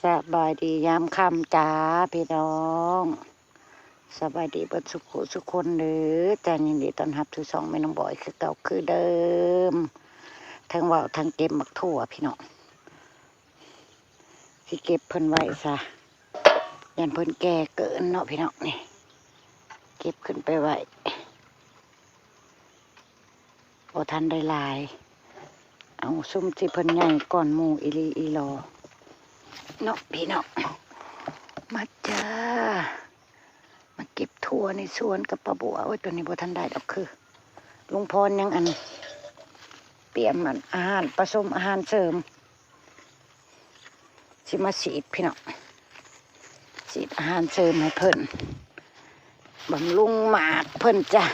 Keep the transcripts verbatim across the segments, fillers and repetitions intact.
สบายดียามค่ำจ้าพี่น้อง สบายดีเบิดสุขสุขคนเด้อจ้า ยินดีต้อนรับสู่ช่องแม่น้องบอยคือเก่าคือเดิม ทั้งเว้าทั้งเก็บหมากถั่วพี่น้อง สิเก็บเพิ่นไว้ซะ ย่านเพิ่นแก่เกินเนาะพี่น้อง นี่ เก็บขึ้นไปไว้ บ่ทันได้หลาย เอาซุมที่เพิ่นใหญ่ก่อนหมู่อีหลีอีหลอ เนาะพี่น้อง มาจ้า มาเก็บถั่วในสวนกับป้าบัว โอ้ย ตัวนี้บ่ทันได้ดอก คือลุงพรยังอัน เตรียมอันอาหาร ผสมอาหารเสริม สิมาฉีดพี่น้อง ฉีดอาหารเสริมให้เพิ่น บำรุงหมากเพิ่นจ้ะ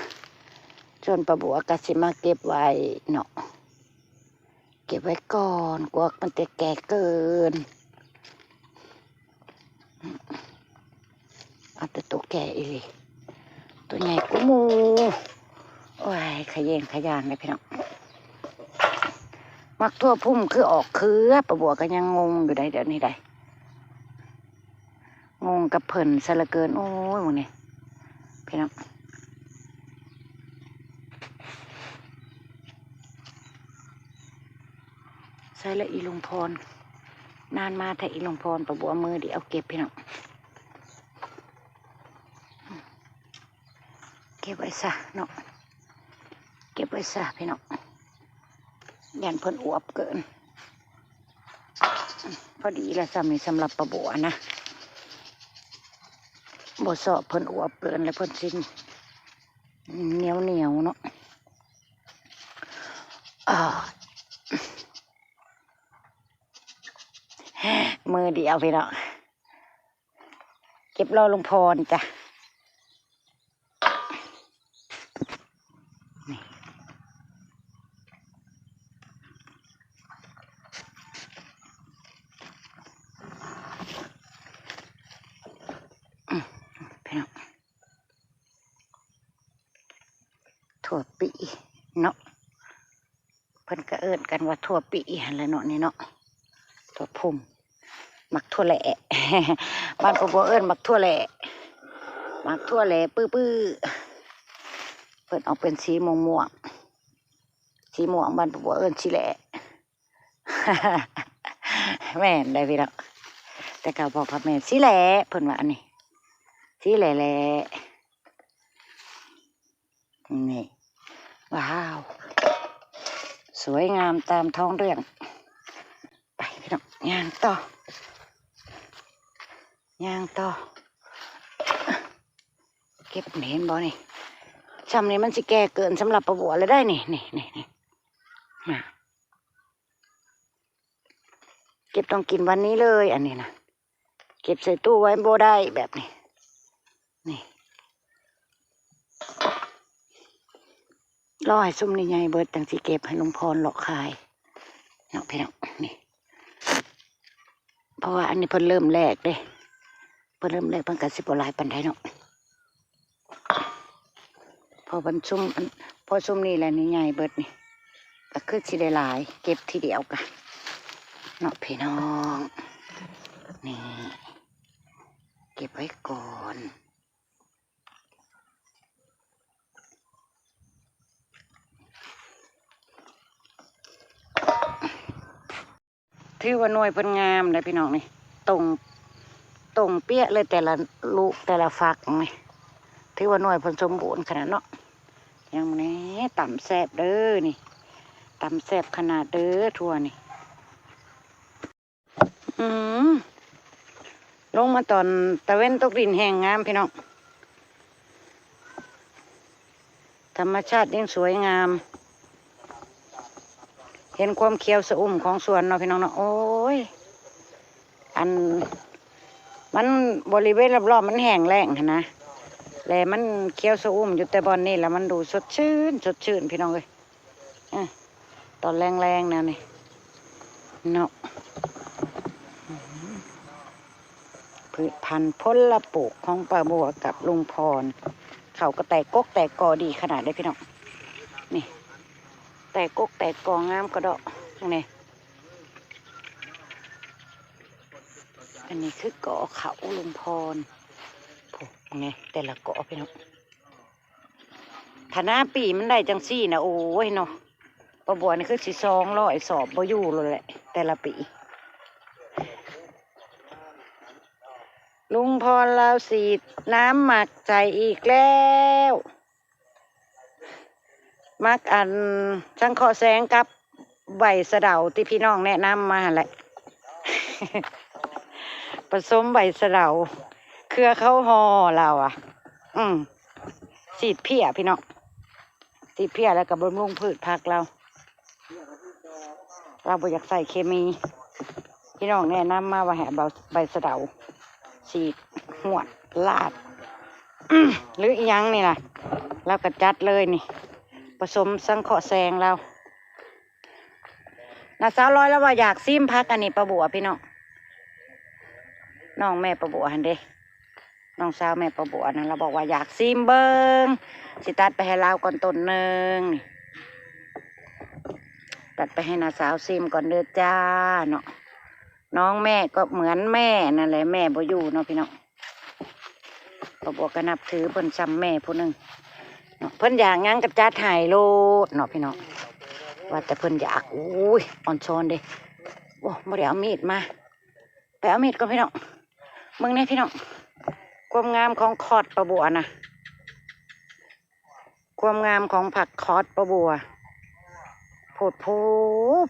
ส่วนป้าบัวก็สิมาเก็บไว้เนาะ เก็บไว้ก่อน กลัวมันจะแก่เกิน เอาแต่ตัวแก่อีหลี ตัวใหญ่กูหมู่ โอ้ย ขะแยงขะแยงเลยพี่น้อง หมากถั่วพุ่มคือออกเครือ ป้าบัวก็ยังงงอยู่ได้ เดี๋ยวนี้ได้ งงกับเพิ่นซะเหลือเกิน โอ้ย หมู่นี่ พี่น้อง ใส่ละอีลุงพร นานมาแท้อีลุงพร ป้าบัวมือเดียวเก็บพี่น้อง เก็บไว้ซะเนาะ เก็บไว้ซะพี่น้อง ย่านเพิ่นอวบเกิน พอดีละซ้ำนี่สำหรับป้าบัวนะ บ่ชอบเพิ่นอวบเกินแล้วเพิ่นสิเหนียวเหนียวเนาะ อ่า มือเดียวพี่น้อง เก็บรอลุงพรจ้ะ นี่ อืม พี่น้อง ถั่วปีเนาะ เพิ่นก็เอิ้นกันว่าถั่วปีหั่นแหละเนาะ นี่เนาะ ถั่วพุ่ม หมากถั่วแหล่ บ้านป้าบัวเอิ้นหมากถั่วแหล่ หมากถั่วแหล่ปื้อๆ เพิ่นออกเป็นสีม่วงๆ สีม่วง บ้านป้าบัวเอิ้นสีแหล่ แม่นได้พี่น้อง แต่เก่าพ่อกับแม่สีแหล่ เพิ่นว่าอันนี้ สีแหล่แหล่ นี่ ว้าว สวยงามตามท้องเรื่อง ไปพี่น้อง ย่างต่อ ย่างต่อ เก็บนี่ เห็นบ่นี่ ซ้ำนี่มันสิแก่เกินสำหรับป้าบัวแล้วได้นี่ นี่ นี่ นี่ มา เก็บต้องกินวันนี้เลย อันนี้นะ เก็บใส่ตู้ไว้บ่ได้แบบนี้ นี่ รอให้ซุมนี่ใหญ่เบิดจั่งสิเก็บให้ลุงพรเลาะขาย เนาะพี่น้อง นี่ เพราะว่าอันนี้เพิ่นเริ่มแรกเด้ เพิ่นเริ่มแรกเพิ่นก็สิบ่หลายปานใดเนาะ พอเพิ่นซุมอัน พอซุมนี่แหละนี่ใหญ่เบิดนี่ ก็คือสิได้หลาย เก็บทีเดียวกะ เนาะพี่น้อง นี่ เก็บไว้ก่อน ถือว่าหน่วยเพิ่นงามเลยพี่น้องนี่ ตรง ตรงเปี้ยเลยแต่ละลูกแต่ละฝักนี่ ถือว่าหน่วยเพิ่นสมบูรณ์ขนาดเนาะ ยังนี่ตำแซ่บเด้อนี่ ตำแซ่บขนาดเด้อถั่วนี่ อืม ลงมาตอนตะเว็นตกดินแห้งงามพี่น้อง ธรรมชาติยิ่งสวยงาม เห็นความเขียวชอุ่มของสวนเนาะพี่น้องเนาะ โอ้ย อัน มันบริเวณรอบๆมันแห้งแล้งหั้นนะ และมันเขียวชอุ่มอยู่แต่บ่อนนี่แล้วมันดูสดชื่น สดชื่นพี่น้องเอ้ย อ่ะ ตอนแรงๆแนวนี้เนาะ อืม พืชพันธุ์ผลปลูกของป้าบัวกับลุงพร เขาก็แตกกกแตกกอดีขนาดเลยพี่น้อง นี่ แตกกกแตกกองามกระดอกนี่ เ อันนี้คือก่อเขาลุงพร โอ้ นี่แต่ละก่อพี่น้อง ถ้าหน้าปีมันได้จังซี่นะ โอ้ยเนาะ ป้าบัวนี่คือสิสองร้อยสอบบ่อยู่เลยแหละ แต่ละปี ลุงพรลาวสีดน้ำหมักใส่อีกแล้ว หมักอันสังเคราะห์แสงกับใบสะเดาที่พี่น้องแนะนำมาหั่นแหละ ผสมใบสะเดา เครือเขาห่อเราอ่ะ อืม สีดเพี้ยพี่น้อง สีดเพี้ยแล้วก็บำรุงพืชผักเรา เราบ่อยากใส่เคมี พี่น้องแนะนำมาว่าให้เอาใบสะเดา สีดหวดลาด หรืออีหยังนี่นะ เราก็จัดเลยนี่ ผสมสังเคราะห์แสงเรา น้าสาวลอยแล้วว่าอยากซิมผักอันนี้ป้าบัวพี่น้อง น้องแม่ป้าบัวหั่นเด้ น้องสาวแม่ป้าบัวนะ เราบอกว่าอยากซิมเบิ่ง สิตัดไปให้ลาวก่อนต้นหนึ่งนี่ ตัดไปให้น้าสาวซิมก่อนเด้อจ้าเนาะ น้องแม่ก็เหมือนแม่นั่นแหละ แม่บ่อยู่เนาะพี่น้อง ป้าบัวก็นับถือเพิ่นซ้ำแม่ผู้หนึ่งเนาะ เพิ่นอยากหยังก็จัดให้โลดเนาะพี่น้อง ว่าแต่เพิ่นอยาก อุ้ย อ่อนช้อนเด้ โอ้ บ่ได้เอามีดมา ไปเอามีดก่อนพี่น้อง เบิ่งแน่พี่น้อง ความงามของคอดป้าบัวนะ ความงามของผักคอดป้าบัว โพดโพ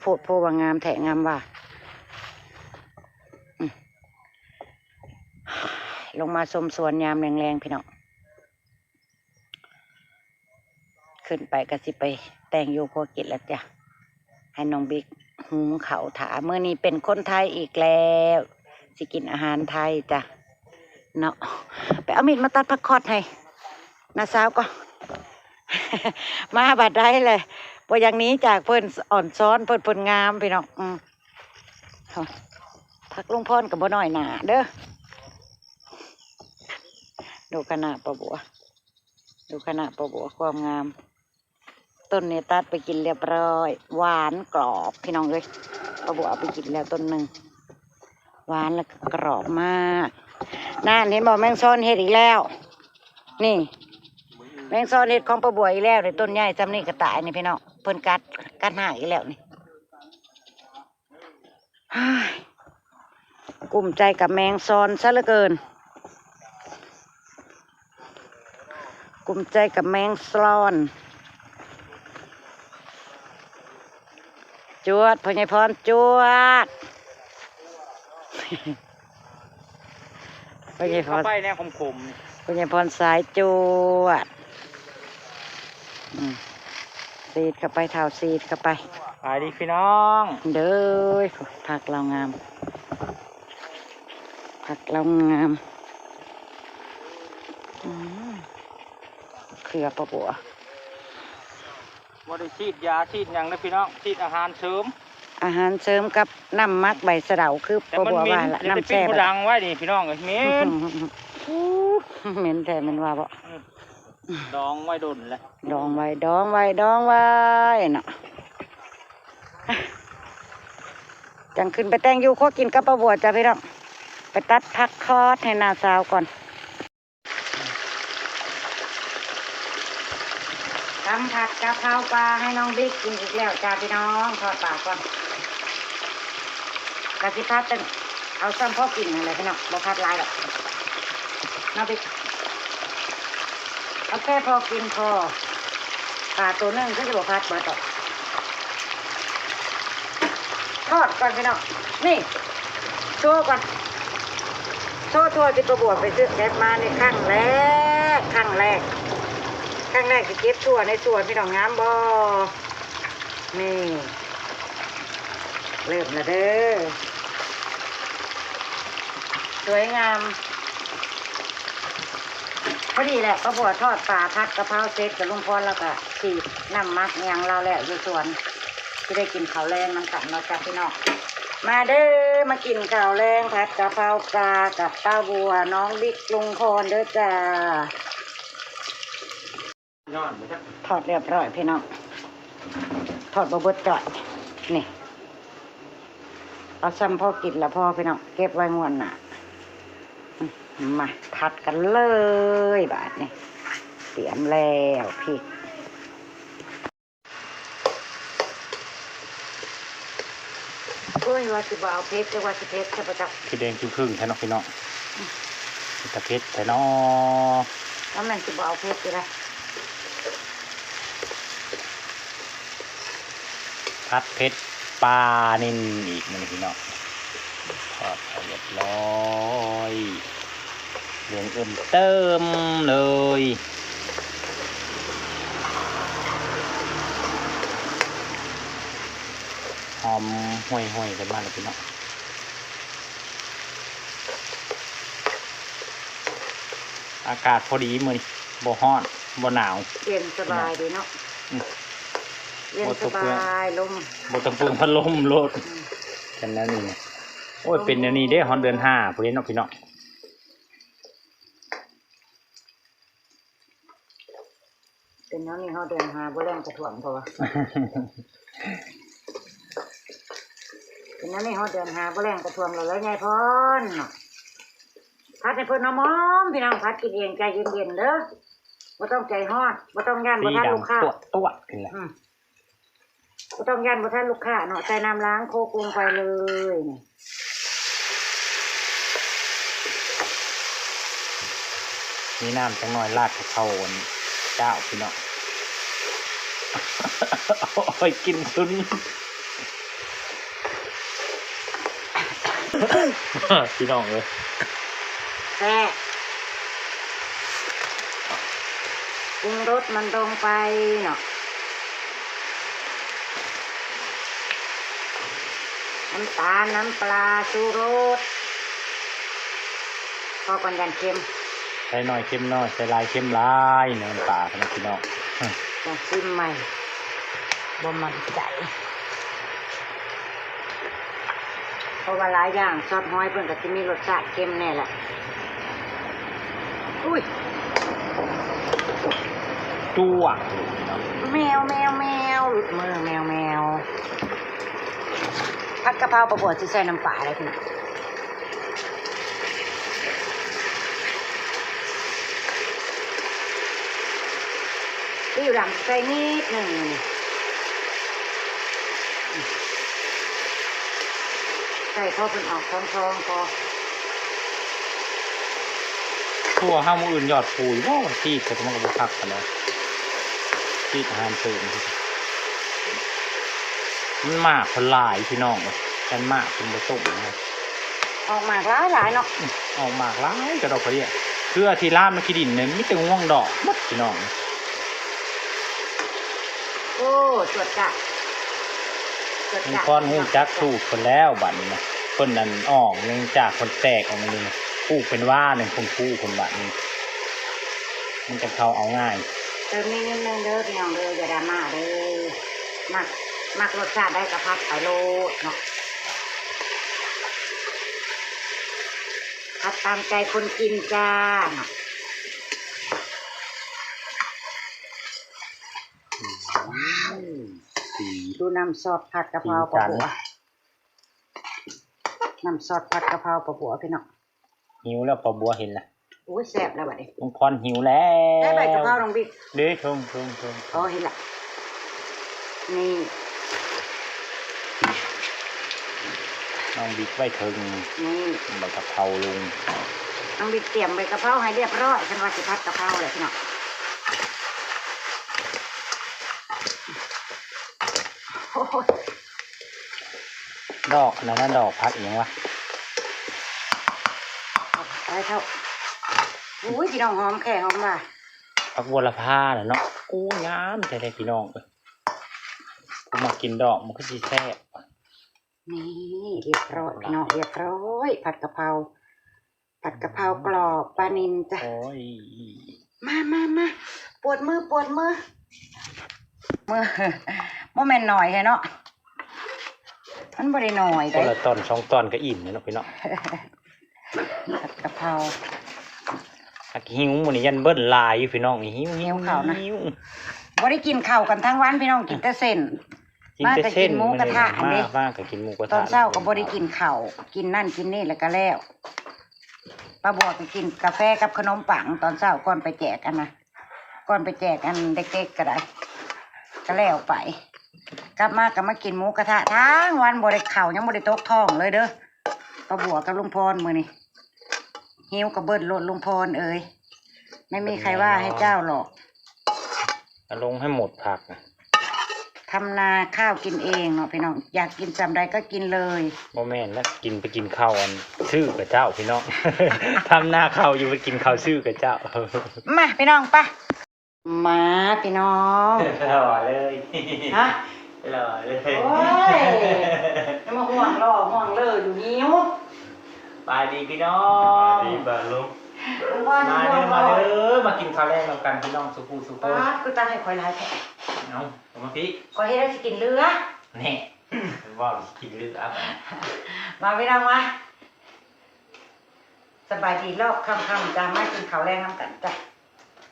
โพดโพว่างามแท้งามว่า อืม ลงมาชมสวนยามแลงๆพี่น้อง ขึ้นไปก็สิไปแต่งอยู่ครัวกินแล้วจ้ะ ให้น้องบิ๊กหุงข้าวถ่า มื้อนี้เป็นคนไทยอีกแล้ว สิกินอาหารไทยจ้ะ เนาะ ไปเอามีดมาตัดผักคอดให้น้าสาวก็ มาบัดได้เลย บ่อย่างนี้จากเพิ่นอ่อนซ้อน เพิ่น เพิ่นงามพี่น้อง อืม ผักลุงพรก็บ่น้อยหน้าเด้อ ดูขนาดป้าบัว ดูขนาดป้าบัวความงาม ต้นนี้ตัดไปกินเรียบร้อย หวานกรอบพี่น้องเอ้ย ป้าบัวเอาไปกินแล้วต้นหนึ่ง หวานแล้วก็กรอบมาก นั่นเห็นบ่ แมงซอนเห็ดอีกแล้ว นี่ แมงซอนเห็ดของป้าบัวอีกแล้ว ในต้นใหญ่จำนี่ก็ตายนี่พี่น้อง เพิ่นกัด กัดหากอีกแล้วนี่ ฮ้าย กลุ้มใจกับแมงซอนซะเหลือเกิน กลุ้มใจกับแมงซอน จวด พ่อใหญ่พร จวด พ่อใหญ่พร เข้าไปแนวขมๆ พ่อใหญ่พรสายจวด อืม สีดเข้าไป เท้าสีดเข้าไป ขายดีพี่น้อง เด้อ ผักเรางาม ผักเรางาม อืม เครือป้าบัว บ่ได้ฉีดยาฉีดหยังนะพี่น้อง ฉีดอาหารเสริม อาหารเสริมกับน้ำหมักใบสะเดา คือ แต่ ป้า มัน บัว เหม็น ว่าละ มัน น้ำ เป็น แซ่บ ผู้ดังไว้นี่พี่น้องเอ้ย เหม็น อู้ เหม็นแท้ แม่นว่าบ่ อืม ดองไว้ดนแล้ว ดองไว้ ดองไว้ ดองไว้เนาะ จังขึ้นไปแต่งอยู่ครัวกินกับป้าบัวจ้ะพี่น้อง ไปตัดผักคอดให้น้าสาวก่อน ตำผัดกะเพราปลาให้น้องบิ๊กกินอีกแล้วจ้าพี่น้อง ทอดปลาก่อน กะสิพัดเป็น เอาซ้ำพอกินนั่นแหละพี่น้อง บ่พัดหลายดอก น้องบิ๊ก เอาแค่พอกินพอ ปลาตัวหนึ่งก็จะบ่พัดเบิดดอก ทอดก่อนพี่น้อง นี่ โชว์ก่อน โชว์ถ้วยที่ป้าบัวไปซื้อแกะมาในครั้งแรก ครั้งแรก ครั้งแรกที่เก็บถั่วในสวนพี่น้อง งามบ่ นี่ เริ่มแล้วเด้อ สวยงาม พอดีแหละ ป้าบัวทอดปลาผัดกะเพราเสร็จกับลุงพร แล้วก็สีดน้ำหมักอิหยังเราแล้วอยู่สวน ที่ได้กินข้าวแลงนำกันเนาะจ้ะพี่น้อง มาเด้อ มากินข้าวแลงผัดกะเพราปลากับป้าบัว น้องบิ๊ก ลุงพรเด้อจ้า ทอดเรียบร้อยพี่น้อง ทอดบ่เบิดจ้อย นี่ เอาซ้ำพอกินละพอพี่น้อง เก็บไว้งวดหน้า มาผัดกันเลยบาดนี้ เตรียมแล้วพริก โอ้ย ว่าสิบ่เอาเผ็ด แต่ว่าสิเผ็ดซะบ่จัก คือแดงครึ่งๆแท้เนาะพี่น้อง เป็นตาเผ็ดแท้เนาะ ว่าแม่นสิบ่เอาเผ็ดอยู่ละ ผัดเผ็ดปลานิลอีกมื้อนี้พี่น้อง ทอดให้เรียบร้อย เหลืองเอิ่มเติมเลย หอมห่วยๆกันมาแล้วพี่น้อง อากาศพอดีมื้อนี้ บ่ร้อน บ่หนาว เย็นสบายดีเนาะ อืม เย็นสบาย บ่ต้องเปลือง ลม บ่ต้องเปลืองพัดลมโลด อืม กันแล้วนี่นะ โอ้ย เป็นแนวนี้เด้ ฮอดเดือนห้าพุ้นเด้เนาะพี่น้อง เป็นแนวนี้ฮอดเดือนห้าบ่แล้งกะท่วม เพราะว่า เป็นแนวนี้ฮอดเดือนห้าบ่แล้งกะท่วมแล้ว แล้วยายพรเนาะ ผัดให้เพิ่นหอมๆ พี่น้อง ผัดกินเอง ใจเย็นๆเด้อ บ่ต้องใจร้อน บ่ต้องย้านบ่ทันลูกค้า สีดำตวดๆขึ้นเลย อืม บ่ต้องย้านบ่ทันลูกค้าเนาะ ใส่น้ำล้างโคกลงไปเลยนี่ มีน้ำจังหน่อยราดกับข้าวอันเจ้าพี่น้อง โอ้ย กินซุน พี่น้องเอ้ย แซ่บ ปรุงรสมันลงไปเนาะ น้ำตาล น้ำปลา ชูรส พอก่อน ย่านเค็ม ใส่น้อยเค็มน้อย ใส่หลายเค็มหลาย น้ำปลาขนาดพี่น้อง อืม ต้องชิมใหม่ บ่มั่นใจ เพราะว่าหลายอย่าง ซอสหอยเพิ่นก็สิมีรสชาติเค็มแน่แหละ อุ้ย จ้วง แมว แมว แมว หลุดมือ แมว แมว ผัดกะเพราปลาบัวสิใส่น้ำปลาได้พี่น้อง ปิ้วหลังใส่นิดหนึ่ง ใส่พอเพิ่นออกทองๆ พอ ทั่วห้ามื้ออื่นยอดปูอยู่บ่ วันที่เขาจะมันก็บ่คักปานใด ที่อาหารเสริม มันหมากเพิ่นหลายพี่น้อง กันหมากเพิ่นบ่ตกนะ ออกหมากหลายๆเนาะ ออกหมากหลายกะดอกกะเดี้ย คือที่ลามมาขี้ดินเนี่ยมีแต่ง่วงดอกหมดพี่น้อง โอ้ จวดจ้ะ จวดจ้ะ ลุงพรฮู้จักสูตรเพิ่นแล้วบัดนี้นะ เพิ่นนั่นออกเนื่องจากเพิ่นแตกออกมานี่ ปลูกเป็นว่าหนึ่ง เพิ่นปลูกเพิ่นบัดนี้ มันจะเข้าเอาง่าย เติมนิดนึงเด้อพี่น้องเด้อ อย่าดราม่าเด้อ มัก มักรสชาติใดก็ผัดไปโลดเนาะ ผัดตามใจคนกินจ้า อืม สี ดูน้ำซอสผัดกะเพรา สีสัน ปลาบัว น้ำซอสผัดกะเพราปลาบัวพี่น้อง หิวแล้วปลาบัวเห็นละ โอ้ย แซ่บแล้วบัดนี้ ลุงพรหิวแล้ว ได้ใบกะเพราน้องบิ๊ก เด้อ เทิง เทิง เทิง อ๋อ เห็นละ นี่ น้องบิ๊กไว้เทิง นี่ ใบกะเพราลุง น้องบิ๊กเตรียมใบกะเพราให้เรียบร้อย ฉันว่าสิผัดกะเพราเลยพี่น้อง โอ้ย ดอกอันนั้นนะ ดอกผักอีหยังวะ ไปเถาะ อุ้ย พี่น้อง หอมแค่หอมว่า ผักบัวละพาน่ะเนาะ อู้ งามแท้ๆ พี่น้องเอ้ย ผู้มักกินดอกมันคือสิแซ่บ นี่ เรียบร้อยพี่น้อง เรียบร้อย ผัดกะเพรา ผัดกะเพรากรอบปลานิลจ้ะ โอ้ย มา มา มา ปวดมือ ปวดมือ มือ บ่แม่นน้อยแท้เนาะ มันบ่ได้น้อย คน เด้ ละตอนสองตอนก็อิ่มแล้วเนาะพี่น้อง ผัดกะเพรา หากหิวมื้อนี้ยันเบิ้ลหลายอยู่พี่น้อง หิว หิวข้าวนะ หิว บ่ได้กินข้าวกันทั้งวันพี่น้อง กินแต่เส้น กินแต่เส้น มาก็กินหมูกระทะ มื้อนี้ เด้ มา มาก็กินหมูกระทะ ตอนเช้าก็บ่ได้กินข้าว กินนั่นกินนี่แล้วก็แล้ว ป้าบัวก็กินกาแฟกับขนมปังตอนเช้าก่อนไปแจกอันนะ ก่อนไปแจกอันเด็กๆก็ได้ ก็แล้วไป กลับมาก็มากินหมูกระทะทั้งวัน บ่ได้เข้า ยังบ่ได้ตกท้องเลยเด้อ ป้าบัวกับลุงพรมื้อนี้ หิวกะเบิดโลดลุงพรเอ้ย ไม่มีใครว่าให้เจ้าหรอก เอาลงให้หมดผักนะ ทำนาข้าวกินเองเนาะพี่น้อง อยากกินส่ำใดก็กินเลย บ่แม่นนะ กินไปกินข้าวอันซื้อกับเจ้าพี่น้อง ทำนาข้าวอยู่ไปกินข้าวซื้อกับเจ้า มาพี่น้อง ไป มาพี่น้อง หล่อเลย ฮะ หล่อเลย โอ้ย จะมาห่วงหล่อห่วงเลยอยู่หิว สบายดีพี่น้อง สบายดีบ่าวลุง ลุงพร มาเด้อ ลุงพร มาเด้อ มากินข้าวแลงนำกันพี่น้อง สุขูสุขคน ป๊าด คือตักให้ข่อยหลายแท้ เอา เอามาพี่ ข่อยเฮ็ดแล้วสิกินเหลือ นี่ ว่าสิกินเหลือ มาพี่น้องมา สบายดีรอบค่ำๆจ้ะ มากินข้าวแลงนำกันจ้ะ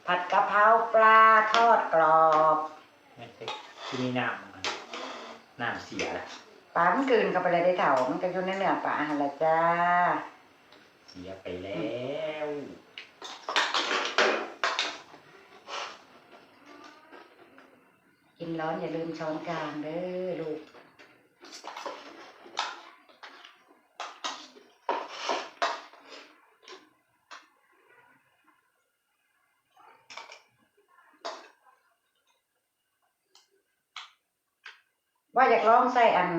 ผัดกะเพราปลาทอดกรอบ ไม่ใช่ที่มีน้ำมัน น้ำเสียละ ปลามันกลืนเข้าไปเลยได้เถ่า มันก็อยู่ในเนื้อปลาหั่นล่ะจ้า เสียไปแล้ว กินร้อนอย่าลืมช้อนกลางเด้อลูก ว่าอยากลองใส่อัน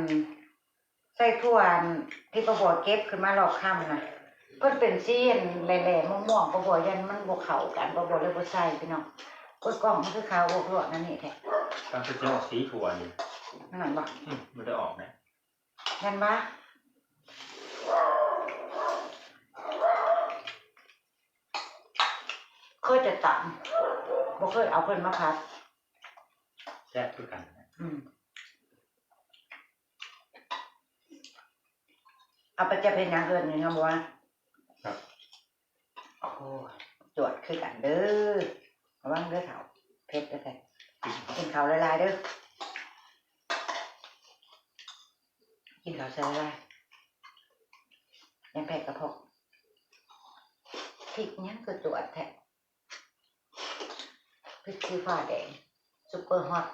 ใส่ถ้วยอันที่ป้าบัวเก็บขึ้นมารอบค่ำนะ เพิ่นเป็นสีอันแหล่ๆม่วงๆ ป้าบัวย่านมันบ่เข้ากัน ป้าบัวเลยบ่ใส่พี่น้อง โอ้ย กล้องมันคือขาวโอกโลดนั่นนี่แท้ มันคือจะออกสีถ้วยนี่ นั่นบ่ อืม มันได้ออกนะ แม่นบ่ เคยแต่ตำ บ่เคยเอาเพิ่นมาผัด แซ่บคือกันนะ อืม เอาไปจะเป็นอย่างอื่นนี่นะบัว ครับ โอ้โห จวดคือกันเด้อ ระวังเด้อเฒ่า เผ็ดเด้อเฒ่า กินข้าวหลายๆเด้อ กินข้าวใส่หลายๆ ยังแพ้กระเพาะ พริกยังคือจวดแท้ พริกชี้ฟ้าแดง ซุปเปอร์ฮอต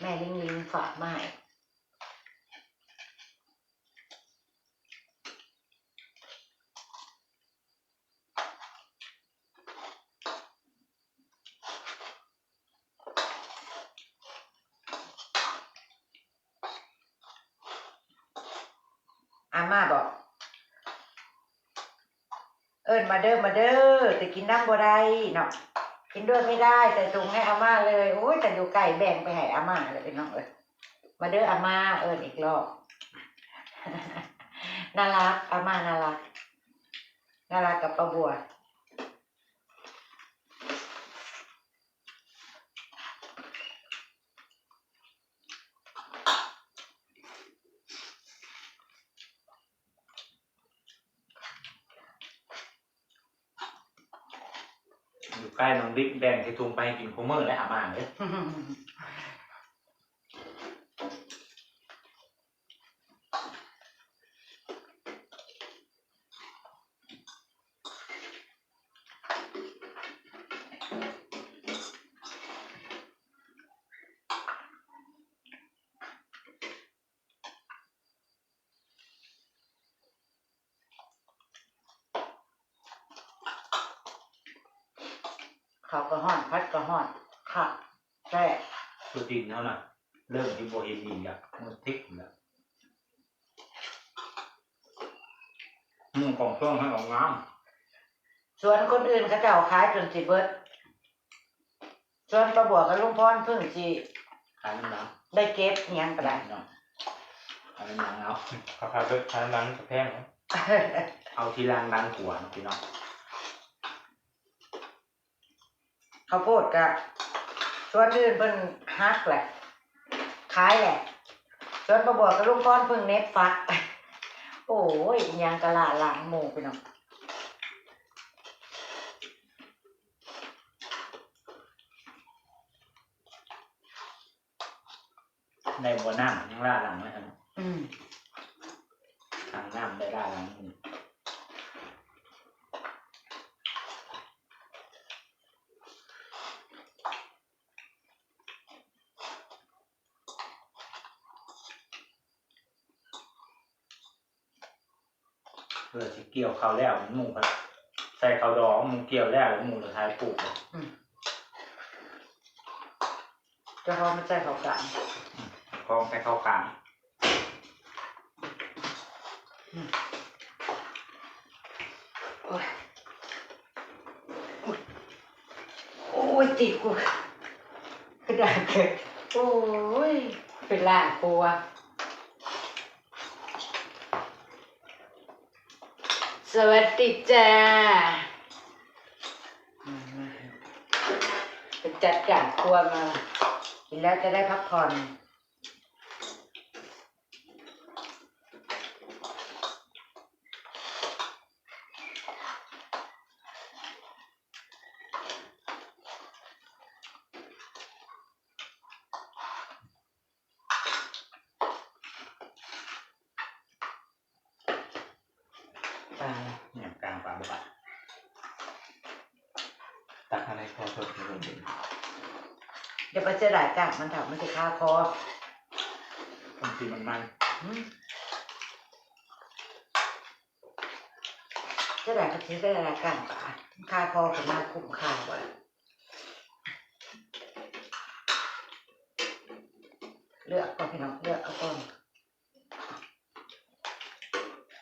แม่ลิงลิงฝากมาให้ อาม่าบอก เอิ้นมาเด้อ มาเด้อ แต่กินน้ำบ่ได้เนาะ กินด้วยไม่ได้ ใส่ถุงให้อาม่าเลย โอ้ย แต่อยู่ไกลแบ่งไปให้อาม่าเลยพี่น้องเอ้ย มาเด้ออาม่า เอิ้นอีกรอบ น่ารัก อาม่าน่ารัก น่ารักกับป้าบัว อยู่ใกล้น้องบิ๊กแบ่งใส่ถุงไปให้กินคู่มื้อแล้วอาม่าเอ้ย ข้าวก็ฮ้อน ผัดก็ฮ้อน คัก แซ่บ สุดดินเฮาน่ะ เริ่มที่บ่เห็นดีละ มันติดละ อืม ของเครื่องให้ออกงาม สวนคนอื่นเขาเจ้าขายจนสิเบิด สวนป้าบัวกับลุงพรเพิ่งสิ ขายน้ำหลัง ได้เก็บอิหยังก็ได้ เนาะ ขายน้ำหลังเอา เขาขายเบิด ขายน้ำหลังก็แพงเนาะ เอาทีหลังหลังกว่าเนาะพี่น้อง ข้าวโพดกะ สวนอื่นเพิ่นหักแหละ ขายแหละ สวนป้าบัวกับลุงพรเพิ่งเน็บฟัก โอ้ย อิหยังกะล้าหลังหมู่พี่น้อง ได้บ่น้ำยังล้าหลังเลยครับ อืม ทางน้ำได้ล้าหลัง อืม เพื่อสิเกี่ยวข้าวแล้วหมู่ก็ใส่ข้าวดอง หมู่เกี่ยวแล้วหมู่ก็ขายปลูก อืม เจ้าของมาใส่ข้าวกลาง อืม ของใส่ข้าวกลาง อืม โอ้ย โอ้ย โอ้ย ตีกู กระดาษเกิด โอ้ย เป็นล้านกว่า สวัสดีจ้า อืม ไปจัดการครัวมา กินแล้วจะได้พักผ่อน ปลา เนี่ย กลางปลาบ่ปะ ตักอะไรพอสดเลย เดี๋ยวไปเสียดายกากมันเถาะ มันจะคาคอ บางทีมันมัน อืม เสียดายก็เสียดายกากปลา มันคาคอขึ้นมาคุ้มค่าบ่ล่ะ เลือกก่อนพี่น้อง เลือกเอาก่อน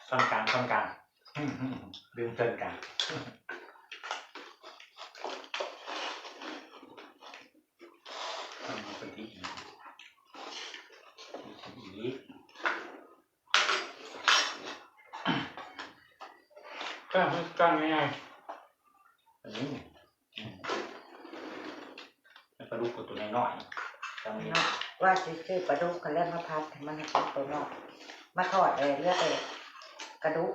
ช้อนกลาง ช้อนกลาง ลืมช้อนกลาง เอามาเป็นที่อีก อีก กลาง กลางง่ายๆ อืม อืม แล้วปลาดุกก็ตัวน้อยๆ จำไม่ได้ เนาะ ว่าสิซื้อปลาดุกคันแรกมาผัดให้มันให้เป็นตัวน้อย มาทอดเลย เหลือแต่กระดูก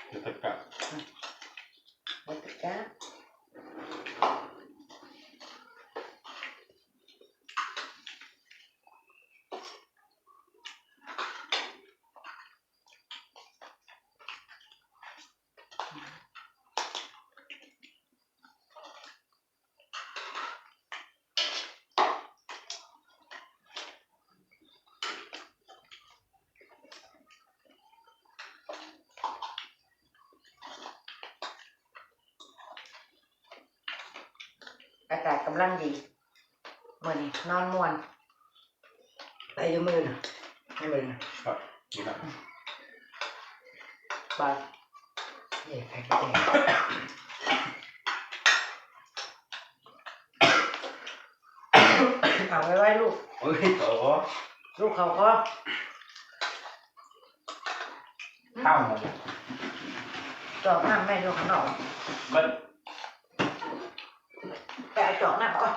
เดี๋ยวจะกลับ อืม เดี๋ยวจะกลับ อากาศกำลังดี มื้อนี้นอนม่วน ไปอยู่มื้อนี้ ไม่มื้อนี้ ครับ ดีครับ ไป เย่ ไข่มดแดง เอาไว้ไว้ลูก โอ้ย โต ลูกเขาก็ ข้าวหมด จอกน้ำแม่อยู่ข้างนอก มัน ไปเอาจอกน้ำก่อน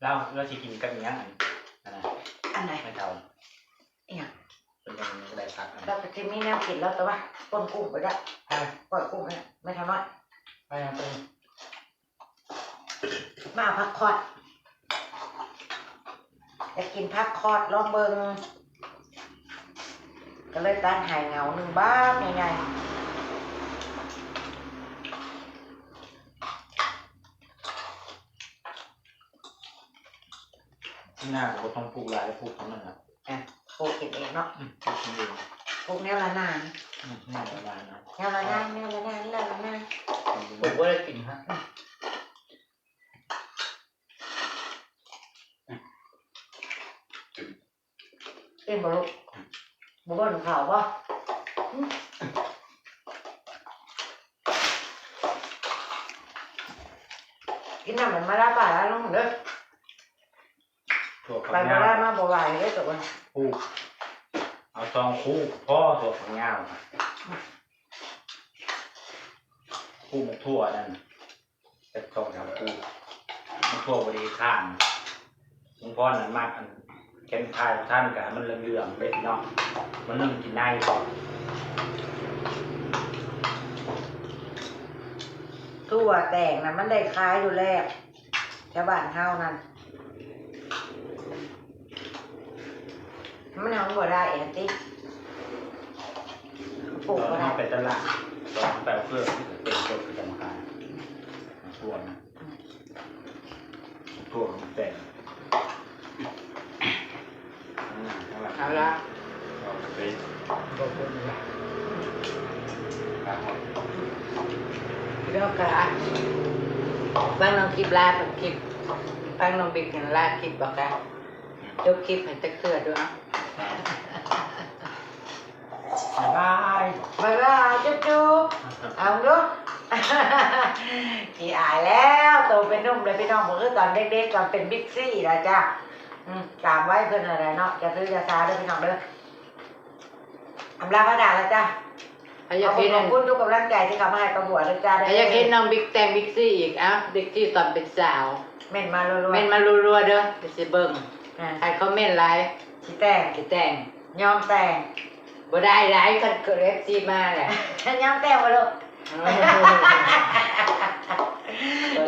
เรา เราสิกินกับอิหยังอัน อันนั้น อันไหน ไม่เท่า อิหยัง เป็นยังไงก็ได้ผักอัน เราก็สิมีแนวกินแล้วแต่ว่า ป่นกุ้งไปด้วย อ่ะ ป่นกุ้งเนี่ย ไม่เท่าน้อย ไปอ่ะ ไป มาผักคอด อยากกินผักคอดลองเบิ่ง ก็เลยตัดให้เหงาหนึ่งบาทใหญ่ๆ ที่หน้าก็บ่ต้องปลูกหลาย ปลูกเท่านั้นน่ะ อ่ะ ปลูกกินเองเนาะ อืม ปลูกกินเอง ปลูกแนวละนาน อืม แนวละนานนะ แนวละนาน แนวละนาน แนวละนาน อืม ผมบ่ได้กินฮะ กินบ่ลูก บ่เบิ่งข่าวบ่ กินน้ำมันมาลาป่าลาลงเด้อ ถั่วฝัก ไปบ่ ยาว ได้มาบ่ไหวเด้อตัว คู่ เอาสองคู่พอ ถั่วฝักยาว คู่หมกถั่วนั่น จักสองสามคู่ หมกถั่วพอดีข้าง ลุงพรนั่นมักอัน แกนทายท่านกะมันเหลืองๆเด้พี่น้อง มันนึ่งกินได้ ถั่วแตกน่ะมันได้ขายอยู่แล้ว แถวบ้านเฮานั่น มันเอาบ่ได้อันติ ปลูกก็ได้ ไปตลาด ตอนไปเอาเครื่องที่เต็มรถคือกรรมการ ส่วน พวกมันแต่ง เอาละ เอาไป ขอบคุณค่ะ ครับผม พี่น้องค่ะ ฟังน้องคลิปลาเป็นคลิป ฟังน้องบิ๊กเป็นลาคลิปบอกค่ะ จบคลิปให้จักเทื่อด้วย บ๊ายบาย บ๊ายบาย จุ๊บจุ๊บ เอาดู ขี้อายแล้ว โตเป็นหนุ่มเลยพี่น้อง บ่คือตอนเด็กๆ ตอนเป็นบิ๊กซี่แล้วจ้ะ อืม ตามไว้เพิ่นอะไรเนาะ จะซื้อจะซาเด้อพี่น้องเด้อ อำลาพระดาแล้วจ้ะ ใครอยากเห็น ขอบคุณทุกกำลังใจที่เข้ามาให้ประบวชนะจ๊ะ ใครอยากเห็นน้องบิ๊กแต่งบิ๊กซี่อีก เอ้า บิ๊กซี่ตอนเป็นสาว เม้นมารัวๆ เม้นมารัวๆ เด้อ เดี๋ยวสิเบิ่ง อ่า ใครคอมเมนต์หลาย สิแต่ง สิแต่ง ยอมแต่ง บ่ได้หลาย คันเกิด เอฟซี มาแหละ ยอมแต่งบ่ลูก อืม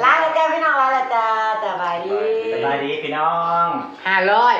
ลาแล้วจ้าพี่น้อง ลาแล้วจ้า สบายดี สบายดีพี่น้อง ห้าร้อย